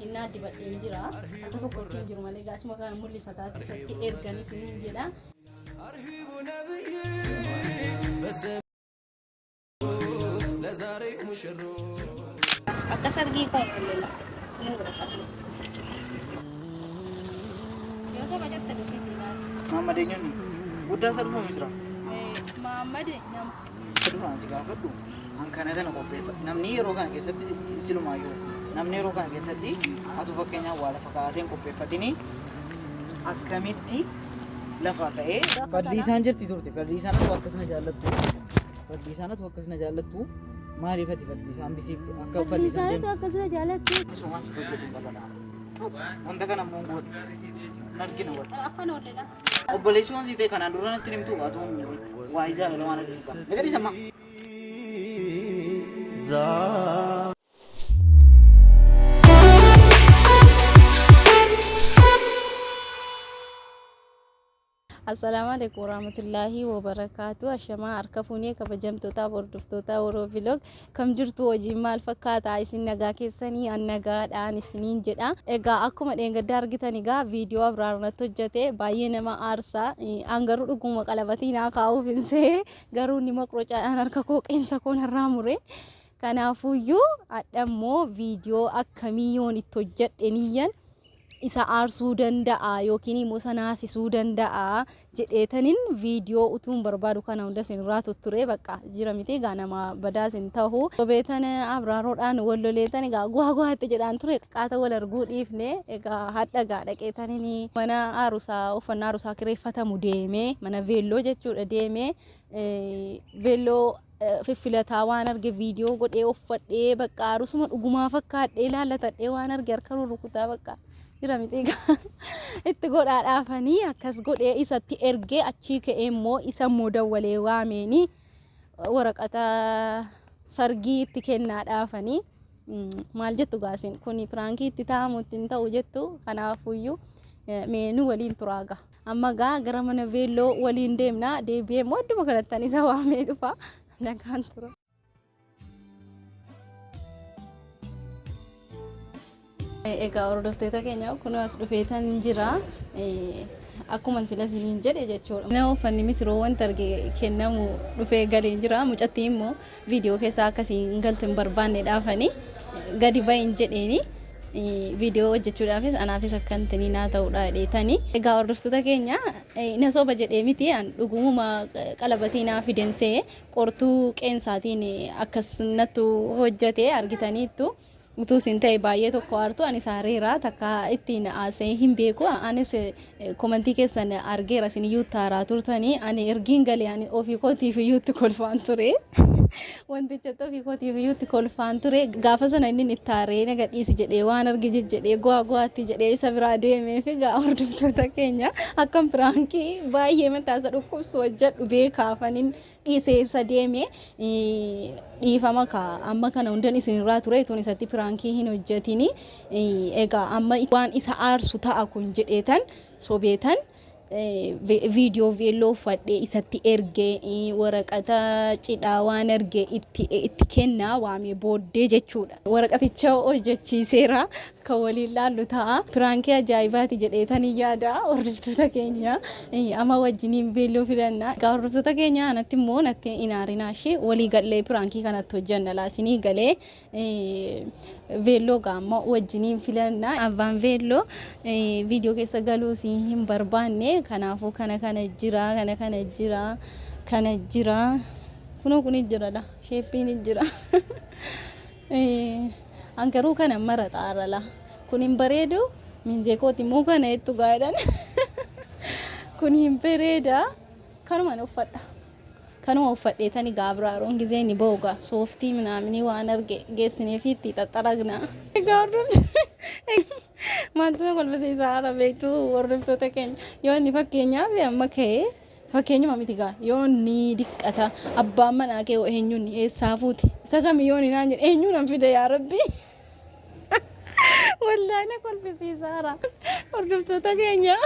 Hinnaa dibadheen jira. Akka tokkotti hin jiru malee gaasuma kana mul'ifataa isatti ergan isiniin jedha. Akka sargii koo mul'ila. Ni godhata. Yoo soba jette dubbisi ilaali. Muhammad eenyuun guddaa isa dhufu misira. Muhammad nama. Isa duraan si gaafadhu an kana kana qopheeffa. Namni yeroo kana keessatti silumaayyuu namni yeroo kana keessatti atu fakkeenyaaf waa lafa kaa'atee hin qopheeffatini akkamitti lafaa ka'ee. Fadliisaan jirti turte. Fadliisaan atu akkas na jaallattu. Fadliisaan atu akkas na jaallattu. Maaliif ati fadliisaan bisiifte? Akka fadliisaan Fadliisaan atu akkas na jaallattu. Sumaan sitti hojjetu hin qabata. Wanta kana immoo hin gootu. Hin argina wal. Akkan oolledha. Obboleessi waan sii ta'e kanaan dura natti himtu atuun waa'ee jaalala waan akkasii qaba. Na gadhiisa ammaa. Assalaamu alaikum warahmatullaahi wabarakaatu. Ashamaa harka fuunee kabajamtootaa hordoftoota Oroo Vlog kam jirtu, hojiin maal fakkaata? Isin nagaa keessanii? An nagaadhaan isiniin jedha. Egaa akkuma dheengadda argitan egaa viidiyoo Abraar natti hojjete baay'ee nama aarsa. An garuu dhuguma qalabatii naa kaa'uuf hin se'e, garuu inni maqrocaadhaan harka koo qeensa koo narraa mure. Kanaafuyyuu hadha immoo viidiyoo akkamii yoon itti hojjedhe niyyan isa aarsuu danda'a yookiin immoo isa naasisuu danda'a jedheetanin viidiyoo utuun barbaadu kana hunda isin irraa tutturee bakka jira miti egaa nama badaas hin ta'u. Sobeetan Abraaroodhaan wal loleetan egaa guwaa guwaatti jedhaan ture, qaata wal arguu dhiifne. Egaa hadha egaa dhaqeetanin mana aarusaa uffannaa aarusaa kireeffatamu deemee, mana veelloo jechuudha, deemee veelloo fiffilataa waan arge viidiyoo godhee uffadhee bakka aarusuma dhugumaa fakkaadhee ilaallatadhee waan arge harka rurrukutaa bakka jira miti egaa itti godhaa dhaafanii akkas godhee isatti ergee, achii ka'ee immoo isa immoo dawwalee waameenii waraqata sargii itti kennaa dhaafanii. Maal jettu gaasin kun piraankii itti ta'amu ittiin ta'u jettu? Kanaafuyyuu mee nu waliin turaa gaa. Amma gaa gara mana veelloo waliin deemna. Deebi'ee immoo adduma kanatti isa waamee dhufa. Nagaan tura. Egaa hordoftoota keenya, kun as dhufeetan jira. Akkuma sila isiniin jedhe jechuudha. Nama uffanni misiroo wanta arge kennamu dhufee galee jira. Mucattii immoo viidiyoo keessaa akkasiin galtu hin barbaanne dhaafanii gadi bahin jedheeni. Viidiyoo hojjechuudhaafis anaafis akka hin naa ta'uudha jedheetani. Egaa hordoftoota keenya, na soba jedhee miti, an dhugumuma qalabatii naa fidensee qortuu qeensaatiin akkas nattu hojjete argitaniittu. Utuu isin ta'e baay'ee tokko aartu. Anis aareera, takka ittiin haasa'ee hin beeku. Anis komantii keessan argeera, isin iyyuu itti aaraa turtanii. Ani ergiin galee ani ofii kootiif iyyuu itti kolfaan ture. Wantichatti ofii kootiif iyyuu itti kolfaan ture. Gaafa sana inni itti aaree na gadhiisi jedhee waan arge jejjedhee gu'aa gu'aatti jedhee isa biraa deemee fi gaa hordoftoota keenya, akkam piraankii baay'ee mataa isa dhukkubsu hojjedhu beekaafaniin dhiisee isa deeme. Dhiifama kaa, amma kana hundan isinirraa ture tun isatti piraankii hin hojjetini. Egaa amma waan isa aarsu ta'a kun jedheetan sobeetan viidiyoo veelloo uffadhee isatti ergee, waraqata cidhaa waan erge itti kennaa waamee booddee jechuudha. Waraqaticha hojjechiiseera, kan waliin laallu ta'a. Piraankii ajaa'ibaati jedheetan yaada hordoftoota keenya. Amma wajjiniin veelloo filanna. Egaa hordoftoota keenya, anatti immoo natti hin aarinaa ishee, walii gallee piraankii kanatti hojjenna laasinii galee veelloo gaamma wajjiniin filanna. Abbaan veelloo viidiyoo keessa galuus hin barbaanne, kanaafuu kana kana jira, kana kana jira, kana jira, kunoo kun jira la sheeppiin jira. An garuu kana mara xaara la. Kun hin bareedu, minzee kooti immoo kana jettu gaadhan. Kun hin bareeda. Kanumaan uffadha. Kanuma uffadheetani gaa Abraaroon gizee ni ba'u gaa sooftii minaaminii waan arge geessinee fi itti xaxxaragna. Egaa maaltu na kolfisiisaa haara beektu hordoftoota keenya? Yoo inni fakkeenyaaf amma ka'ee, fakkeenyuma miti gaa, yoo inni diqqata abbaan manaa kee eenyuun eessaa fuute isa kami yoo inni naan jedhe, eenyuun an fide yaa rabbi? Wallaahi na kolfisiisaara hordoftoota keenya.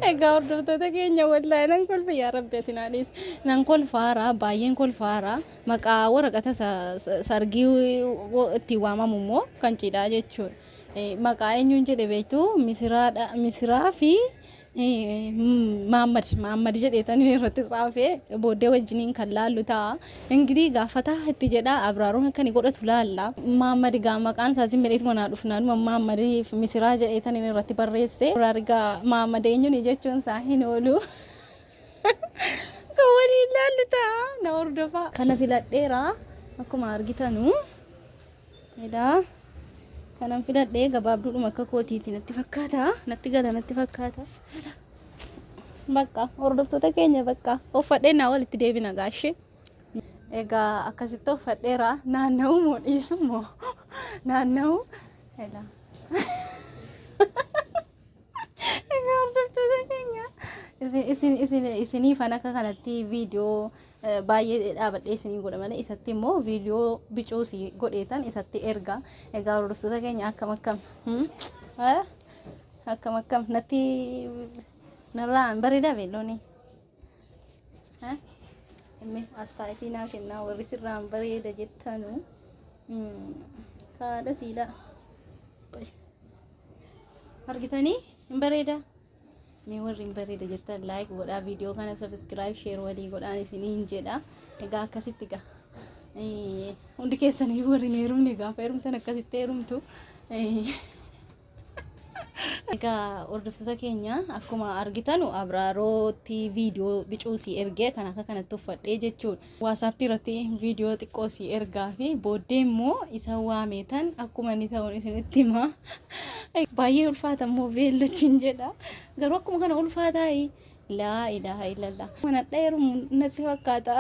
Egaa hordoftoota keenya wallaahi nan kolfa yaa rabbi ati naa dhiisi. Nan kolfaara baay'een kolfaara maqaa waraqata sargii ittiin waamamu immoo kan cidhaa jechuudha. Maqaa eenyuun jedhe beektu misiraadha misiraa fi Maammad Maammad jedheetan irratti tsaafee booddee wajjiniin kan laallu ta'a. Ingirii gaafataa itti jedha Abraaroon akka inni godhatu laalla. Maammad gaa maqaan isaa zim jedheetuma naa dhufnaan Maammad misiraa jedheetan inni irratti barreesse. Abraar gaa Maammad eenyuun jechuun isaa hin oolu. Kan waliin laallu ta'a na hordofaa. Kana filadheera akkuma argitanu. Edaa kanan filadhee gabaabduudhuma akka kootiiti natti fakkaata. Natti gala natti fakkaata. Bakka hordoftoota keenya bakka uffadhee naa walitti deebina gaashee. Egaa akkasitti uffadheera naanna'uu moo dhiisu moo naanna'uu? Edaa. Egaa hordoftoota keenya isin isin isiniifan akka kanatti viidiyoo baay'ee dhaabadhee isinii godha malee isatti immoo viidiyoo bicuu si godheetan isatti erga. Egaa hordoftoota keenya akkam akkam akkam akkam natti narraa hin bareedaa beellooni. Inni astaayitii naa kennaa warri sirraa hin bareeda jettanu kaadha siidha. Argitanii hin bareedaa? Mee warri hin bareeda jettan like godhaa viidiyoo kana subscribe share walii godhaan isiniin jedha. Egaa akkasitti gaa. Hundi keessaniyyuu warri hin heerumne gaafa heerumtan akkasitti heerumtu. Egaa hordoftoota keenya akkuma argitanu Abraarootti viidiyoo bicuu sii ergee kan akka kanatti uffadhee jechuudha. Waasaappii irratti viidiyoo xiqqoo sii ergaa fi booddee immoo isa waameetan akkuma inni ta'uun isinitti hima. Baay'ee ulfaata immoo veellochiin jedha. Garuu akkuma kana ulfaataayi. Laa ilaaha illallah. Mana dheerumu natti fakkaata.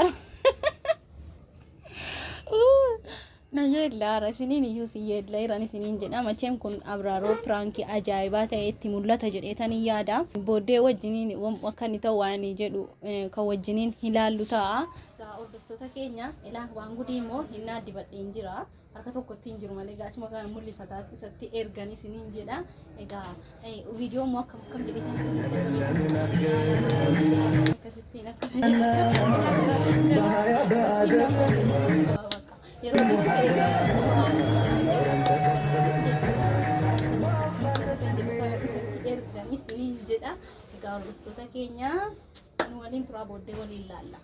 Na yeellaara isiniin iyyuu si yeellaeran isiniin jedha. Macheem kun Abraaroo piraankii ajaa'ibaa ta'e itti mul'ata jedheetan yaada. Booddee wajjiniin akka inni ta'u waan jedhu kan wajjiniin ilaallu ta'a. Egaa hordoftoota keenya ilaa waan gudii immoo hin dibadheen jira. Harka tokkotti hin jiru malee egaa asuma kana mul'ifataa isatti ergan isiniin jedha. Egaa viidiyoo immoo akkam akkam jedheetan isatti erga akkasittiin akka yeroo dhiyootti isatti ergan isiniin jedha. Egaa hordoftoota keenya nu waliin turaa booddee waliin laalla.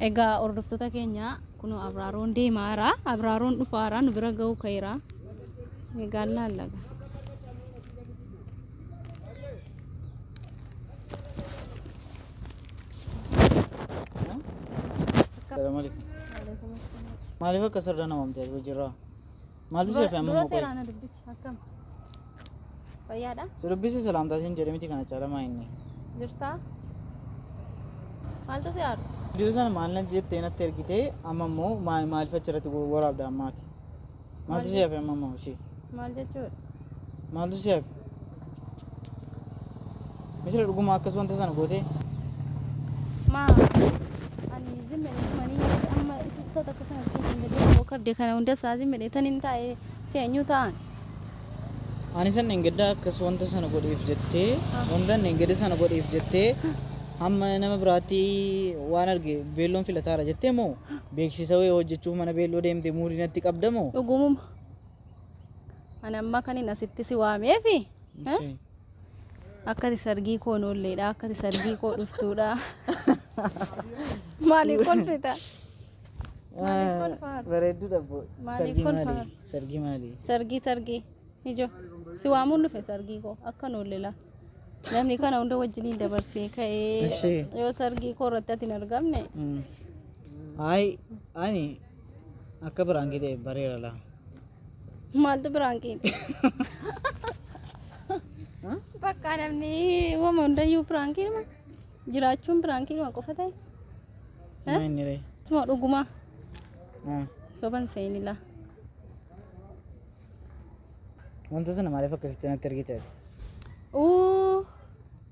Egaa hordoftoota keenya kunoo Abraaroon deemaara. Abraaroon dhufaara nu bira ga'uu ka'eera. Egaa laallaga. Salaam alaikum. Maaliif akka sirra nama amte hojiirraa? Maaltu si hafe amma Dura immoo qoyi? seeraan na dubbisi akkam? Fayyaadha? Si dubbisi salaamtaa siin jedhe miti kana caala maa inni? Jirtaa? Maaltu si aarsa? Viidiyoo sana maal na jettee natti ergitee amma immoo maaliif achirratti waraabda ammaati? Maaltu si hafe amma immoo ishee? Maal jechuudha? Maaltu si hafe? Misira dhuguma akkas wanta sana gootee? Maa ani zimmedhe tumanii amma isa takka sana hin gadee kabde kana hunda isaa zimmedhe tan hin taa'e si eenyu ta'an? Ani san dheengadda akkas wanta sana godheef jettee wanta dheengadda sana godheef jettee hamma nama biraatti waan arge beelloon filataara jettee moo beeksisa wayii hojjechuuf mana beelloo deemte muudii natti qabda moo? Dhugumuma. Ani amma kanin asitti si waameefi akka ati sargii koo noolleedha akka ati sargii koo dhuftuudha. Maaliif kolfita? Maaliif kolfaata? Bareedduudha abbo. Maaliif Sargii maali? kolfaata? Sargii maali? Sargii sargii ijo si waamuun dhufe sargii koo akka noollela. Namni kana hunda wajjiniin dabarsee ka'ee Ishee. yoo sargii koo irratti ati hin argamne Ayi ani akka biraan ta'e bareera laa. Maaltu biraan qiite? Bakka namni wama hundayyuu piraankiidhuma jiraachuun piraankiidhuma qofa ta'e. Maa inni ree? Suma dhugumaa soban seenilaa. Wanta sana maaliif akkasitti natti ergite ati? Uu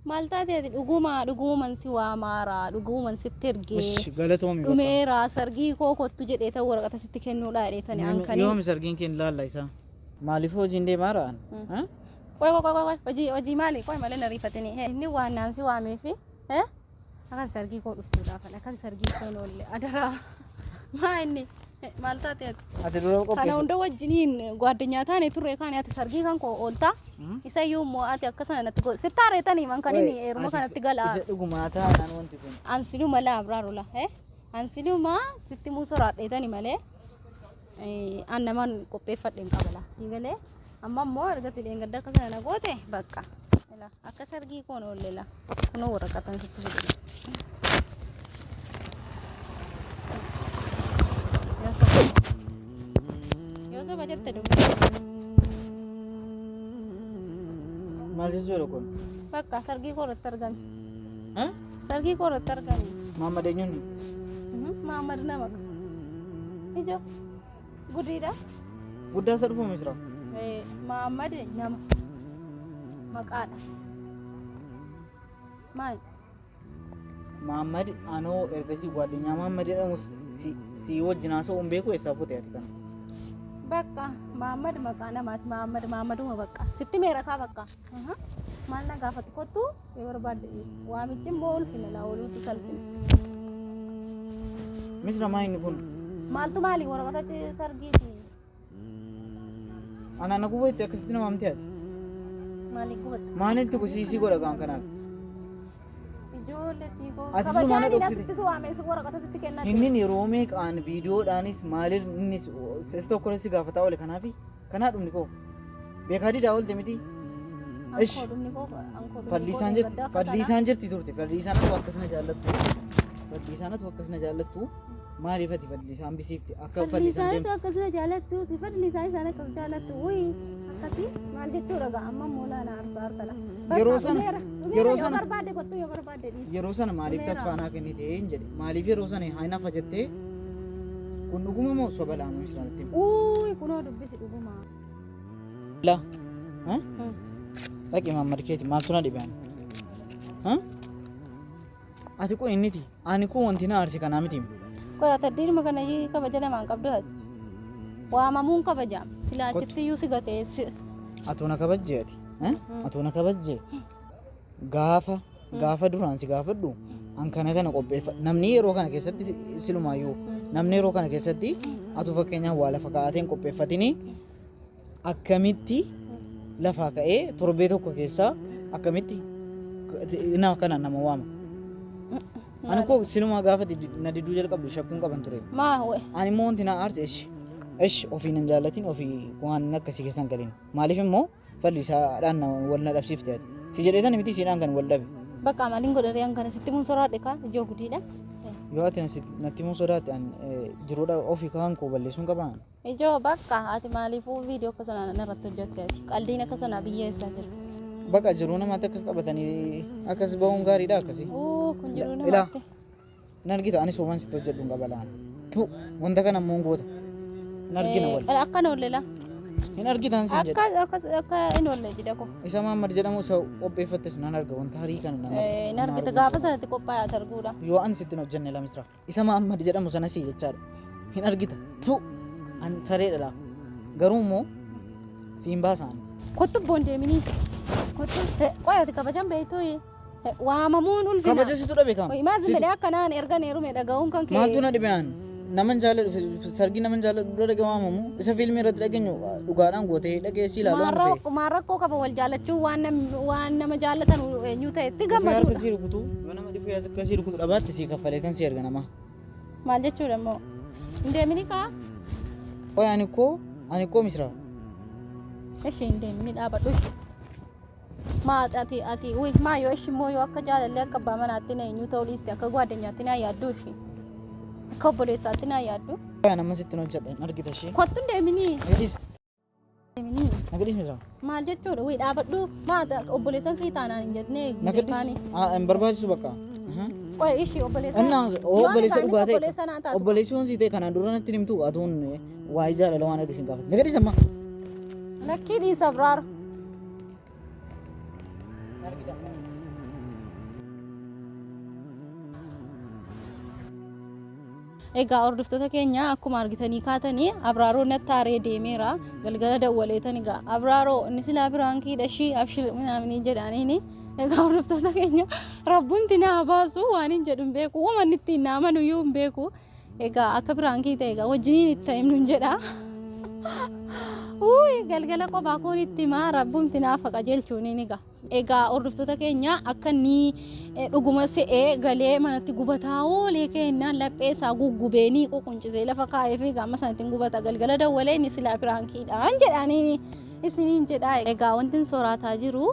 Maal taate ati dhuguma dhuguman si waamaara dhuguman sitti ergee. Ish galatoomi bakka. Dhumeera sargii koo kottu jedhee ta'u waraqata sitti kennuudha jedhee tani an kani. Yoomi sargiin kee laalla isaa. Maaliif hojiin deemaa ra'an? Qoy qoy qoy qoy hojii hojii maali qoy malee na riifatini. Inni waan naan si waameefi akkan sargii koo dhuftuudhaaf akkan sargii koo oolle adaraa. Maa inni maal taate ati? Ati dura Kana qopheeffadhu. hunda wajjiniin gwaaddanyaa taane turre kaane ati sargii kan koo ooltaa. Isa iyyuu immoo ati akka sana natti godhu. Sitti aareetanii man kan inni heeruma kanatti galaa. Isa dhugumaa taanaan wanti kun. Ansiluma laa abraarula. Ansiluma sitti muu soraadheetani malee an naman qopheeffadhe hin qabala. Sii galee amma immoo erga tidheen gadda akka sana na goote bakka. Akka sargii koon oolle la. Kunoo waraqatan sitti fide. Yoo soba. Yoo soba jette dubbii. Maal jechuudha kun? Bakka sargii koo irratti argami. Eh? Sargii koo irratti argami. Maamad eenyuun? Maamad nama. Ijo gudiidha. Guddaa isa dhufu misira. Maamad nama. Maqaadha. Maal? Maamad anoo ergasii gwaaddanyaa Maamad jedhamu si wajjin haasa'u hin beeku eessaa fuute ati kana? Bakka Maamad maqaa namaati. Maamad Maamaduma bakka. Sitti meera kaa bakka. Maal na gaafatu kottu yoo barbaadde waamichi immoo ulfina laa ooluutu salphina. Misira maa inni kun? Maaltu maali waraqata sargiiti? Anaa na gubatte akkasitti nama amte ati. Maaliif gubatta? Maalitti kusiisii godha gaan kanaaf? Ijoollee tiikoo. Ati silumaa na Kabajaan dhoksite. asitti si waamee si waraqata sitti kennate. Inni yeroo meeqaan viidiyoodhaanis maaliin innis isa tokko si gaafataa oole kanaafi kanaa dhumni koo beekaa didaa oolte miti. Ish. Ankoo dhumni koo ankoo dhumni koo Falliisaan jirti gaddaa akka falliisaan jirti turte falliisaan atu akkasina jaallattu falliisaan atu akkasina jaallattu maaliif ati falliisaan bisiifte akka sana. falliisaan Falliisaan deemtu akkasina jaalattu falliisaan isaan akkas jaalattu wuyi akkasi maal jechuudha gaa amma immoo laana aarsaa harkala. Yeroo sana- yeroo Yeroo sana- barbaadde kottu yoo barbaadde dhiisi. yeroo sana maaliif Dhumeera. tasfaanaa kennite hin jedhe maaliif yeroo sana hin hafa jettee kun dhuguma moo soba laamu islaamitti himu? Uuyi kunoo dubbisi dhuguma. La dhaqi Mahammad keeti maaltu na dhibe ani? Ati kun inniti ani kun wanti na aarse kanaa miti. Qoy ati addiinuma kana iyyuu kabaja namaan qabdu ati. Waamamuun kabaja. Silaa achitti iyyuu si gatee si. Atuu na kabajjee ati. Atuu na kabajjee. Gaafa gaafa duraan si gaafadhu an kana kana qopheeffa namni yeroo kana keessatti silumaayyuu namni yeroo kana keessatti atu fakkeenyaaf waa lafa kaa'atee hin qopheeffatini akkamitti lafaa ka'ee torbee tokko keessaa akkamitti na kana nama waama. Ani koo silumaa gaafa na diduu jalqabdu shakkuun qaban ture. Maa ho'e. Ani immoo wanti na aarse ishi ishi ofii nan jaallatin ofii waan akkasii keessan galin maaliif immoo falli isaadhaan na wal na dhabsiifte ati si jedheetan miti siidhaan kan wal dhabe. Bakka maaliin godharee an kana sitti mun soraadhe kaa ijoo gudiidha. Yoo ati natti himuu sodaatte an jiruudha ofii kaan koo balleessuun qabaa. Ijoo bakka ati maaliifuu viidiyoo akka sanaa narratti hojjette ati qaldiin akka sanaa biyya eessaa jira. Bakka jiruu namaatti akkas taphatanii akkas bahuun gaariidha akkasii. Uu kun jiruu Ilaa. namaatti. Hin argita anis waan sitti hojjedhu hin qaba laan. Tu wanta kana immoo hin goota. Hin argina wal. Akka hin oolle laa. Hin argitan sin jedhe. Akka akka akka hin oolle jidha koo. Isa Mahammad jedhamu isa qopheeffattes nan arga wanta harii kana nan arga. Hin argita gaafa sanatti qophaa'e ati arguudha. Yoo an sitti hin hojjenne lamisra. Isa Mahammad jedhamu sana si jechaadha. Hin argita. Tu an sareedha laa. Garuu immoo siin baasaan. Kottu boon deeminii. Kottu qoy ati kabajan beektuu waamamuun ulfina. Kabaja situ dhabe kaam. Maal jedhee akkanaan erga heerume dhaga'uun kan kee. Maaltu na dhibe an? Naman jaalladhu sargii naman jaalladhu dura dhagee waamamu isa fiilmii irratti dhageenyu dhugaadhaan gootee dhagee si ilaalu waan dhufe. Maal rakkoo qaba wal jaallachuu waan nama jaallatan eenyu ta'etti Dhufee harka gammaduudha. sii rukutu yoo nama dhufee harka sii rukutu dhabaatte sii kaffaleetan si erga namaa. Maal jechuudha immoo? Hin deemini kaa? Qoy ani koo misira. Ishee hin deemini dhaabadhu ishee. Maa ati ati uy maa yoo ishee immoo yoo akka jaalallee akka abbaa manaatti na eenyu ta'uu dhiiste akka gwaaddanyaatti na yaaddu ishee. Akka obboleessaatti na yaaddu. Qoy ani amma sitti hin hojjedha hin argita ishee. Kottu hin deemini. Nagadhiis Deemini. nagadhiis misira. Maal jechuudha? Uy dhaabadhu maa obboleessan sii taanaan hin jennee Nagadhiis hin barbaachisu bakka. Qoy ishee obboleessa. Innaa obboleessa dhugaa ta'e Obboleessa naa taatu. obboleessi yoon sii ta'e kanaan dura natti himtu atuun waa'ee jaalala waan argisiin gaafate. Nagadhiis amma. Lakkii dhiisa biraara. Argita. Egaa hordoftoota keenya akkuma argitanii kaatanii Abraaroo natti aaree deemeera. Galgala dawwaleetan egaa Abraaroo inni silaa piraankiidha ishii abshir minaaminii jedhaaniini. Egaa hordoftoota keenya rabbumti naa baasu waan hin jedhu hin beeku. Wama inni ittiin naa amanu iyyuu hin beeku. Egaa akka piraankii ta'e egaa wajjiniin itti himnu hin jedha. Uuy galgala qophaa koon itti himaa rabbumti naaf qajeelchuuniin egaa. Egaa hordoftoota keenya akka inni dhuguma se'ee galee manatti gubataa oolee kennaan laphee isaa guggubeenii ququncisee lafa kaa'ee fi gaama sanatti hin gubata galgala dawwalee inni silaa piraankiidhaan jedhaniini isiniin jedhaa. Egaa wanti hin soraataa jiru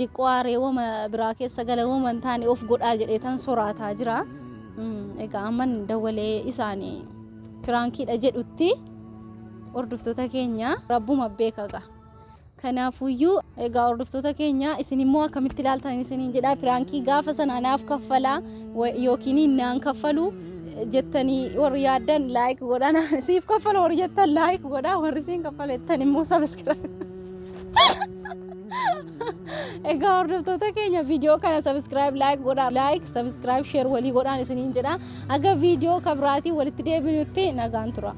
diqqoo aaree wama biraa keessa gala wama hin taane of godhaa jedhee tan soraataa jira. Egaa amman dawwalee isaanii piraankiidha jedhutti hordoftoota keenya rabbuma beeka gaa. Kanaafuyyuu egaa hordoftoota keenya isin immoo akkamitti ilaaltan isiniin jedha piraankii gaafa sana naaf kaffalaa yookiin naan kaffalu jettanii warri yaaddan like godhaa siif kaffala warri jettan like godhaa warri siin kaffala jettan immoo subscribe. Egaa hordoftoota keenya viidiyoo kana subscribe like godhaa like subscribe share walii godhaan isiniin jedha. Aga viidiyoo kabiraatiin walitti deebinutti nagaan tura.